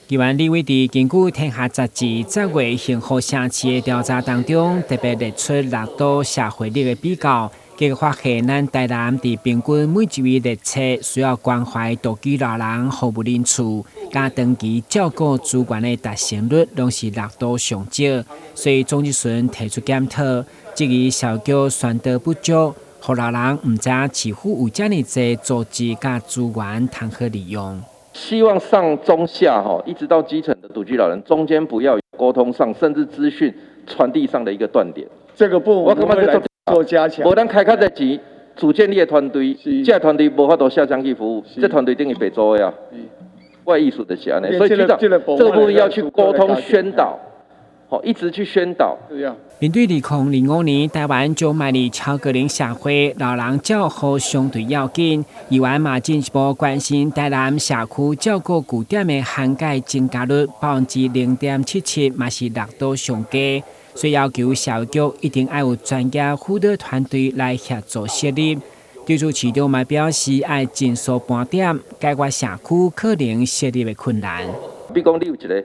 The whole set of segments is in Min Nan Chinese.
議員立委佇根據《天下雜誌》10月幸福城市的調查當中，特別列出六都社會力的比較，結果發現咱台南佇平均每一位列冊需要關懷獨居老人服務人次，佮長期照顧資源的達成率，攏是六都上少，所以總質詢提出檢討，質疑社會局宣導不足，予老人毋知影市府有遮爾濟組織佮資源通好利用。希望上中下哈，一直到基層的獨居老人，中間不要有溝通上，甚至資訊傳遞上的一個斷點。這個部分我們會做加強。無咱開較濟錢，組建你的團隊，這個團隊無法度下鄉去服務，這團隊等於白做的啊。我的意思就是按呢，所以局長，這個部分要去溝通宣導，好，一直去宣導。面對2025年台灣將邁入超高齡社會，老人照護相對要緊。議員嘛進一步關心台南社區照顧據點的涵蓋增加率0.77%，嘛是六都上低，所以要求社會局一定愛有專業輔導團隊來協助設立。對此市長嘛表示，愛盡速盤點，解決社區可能設立的困難。比如講，你有一個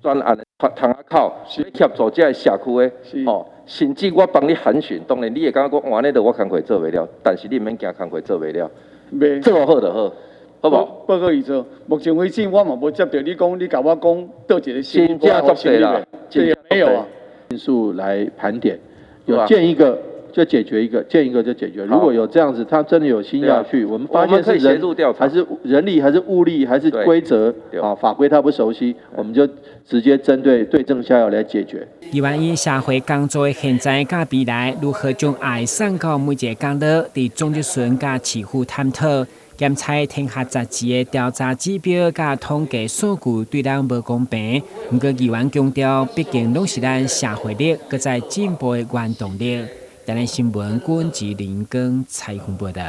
專案的窗仔口，協助這个社區的，吼，甚至我幫你函詢，當然你會感覺講，按呢著我工課做袂了，但是你毋免驚工課做袂了，做好就好，好無？報告伊做，目前為止我嘛無接著你講，你共我講佗一個新真正足濟啦，對，沒有啊。因素來盤點，有見一個就解決一個，見一個就解決。如果有這樣子，他真的有心要去，我們發現是人還是人力還是物力還是規則啊法規他不熟悉，我們就直接針對對症下藥來解決。議員以社會工作的現在佮未來，如何將愛送到每一个角落，佇總質詢佮市府探討，檢採天下雜誌的調查指標佮統計數據對咱無公平。毋過議員強調，畢竟攏是咱社會力閣再進步的原動力。台南新聞郭志林跟采訪報道。